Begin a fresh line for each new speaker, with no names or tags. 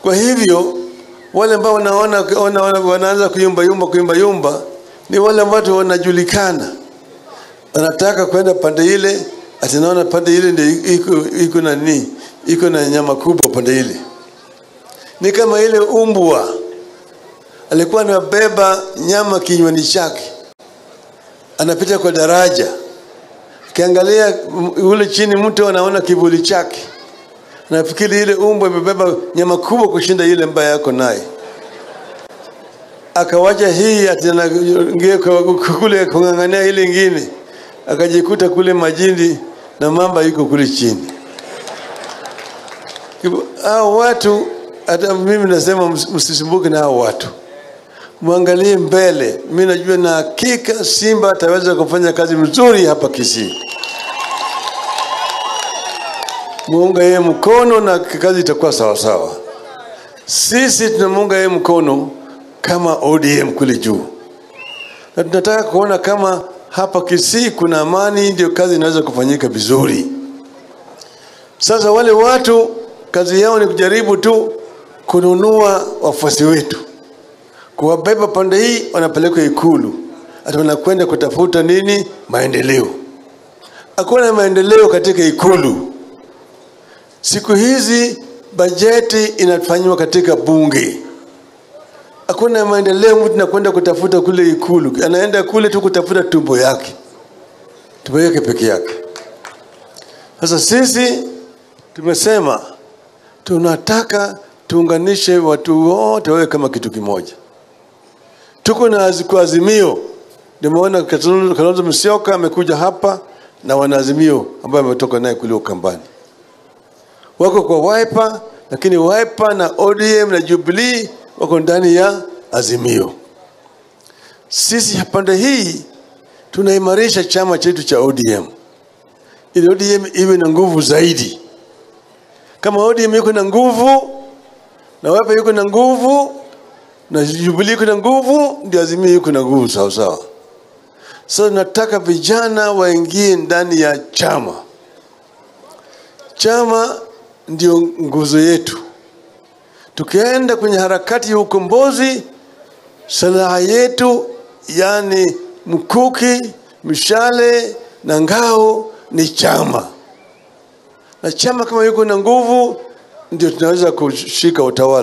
Kwa hivyo wale ambao wanaona wanaanza kuyumba yumba kuyumba yumba ni wale ambao wanajulikana, wanataka kwenda pande ile, atinaona pande ile ndio iko na nini, iko na nyama kubwa pande ile. Ni kama ile umbwa alikuwa anabeba nyama kinywani chake, anapita kwa daraja, kiangalia ule chini mtu anaona kivuli chake, nafikiri ile umbwa imebeba nyama kubwa kushinda ile mbaya yako naye. Akawacha hii atinaingia kule kung'ang'ania ile ingine, akajikuta kule majini na mamba yuko kule chini. Hao watu, hata mimi nasema msisumbuke na hao watu, muangalie mbele. Mimi najua na hakika Simba ataweza kufanya kazi mzuri hapa Kisii. Muunga yeye mkono na kazi itakuwa sawa sawa. Sisi tunamuunga yeye mkono kama ODM kule juu, na tunataka kuona kama hapa Kisii kuna amani, ndio kazi inaweza kufanyika vizuri. Sasa wale watu kazi yao ni kujaribu tu kununua wafuasi wetu, kuwabeba pande hii, wanapelekwa Ikulu, hata wanakwenda kutafuta nini? Maendeleo. Hakuna maendeleo katika Ikulu. Siku hizi bajeti inafanywa katika bunge. Hakuna maendeleo, mtu anakwenda kutafuta kule Ikulu, anaenda kule tu kutafuta tumbo yake, tumbo yake peke yake. Sasa sisi tumesema tunataka tuunganishe watu wote wawe kama kitu kimoja. Tuko na Azimio. Nimeona Kalonzo Musyoka amekuja hapa na wanaazimio ambao ametoka naye kule Ukambani. Wako kwa Wiper, lakini Wiper na ODM na Jubilee wako ndani ya Azimio. Sisi pande hii tunaimarisha chama chetu cha ODM ili ODM iwe na nguvu zaidi. Kama ODM iko na nguvu na Wiper yuko na nguvu na Jubilee iko na nguvu, ndio Azimio yuko na nguvu sawa sawa. So nataka vijana waingie ndani ya chama. Chama ndio nguzo yetu. Tukienda kwenye harakati ya ukombozi, silaha yetu yani mkuki, mishale na ngao ni chama. Na chama kama yuko na nguvu, ndio tunaweza kushika utawala.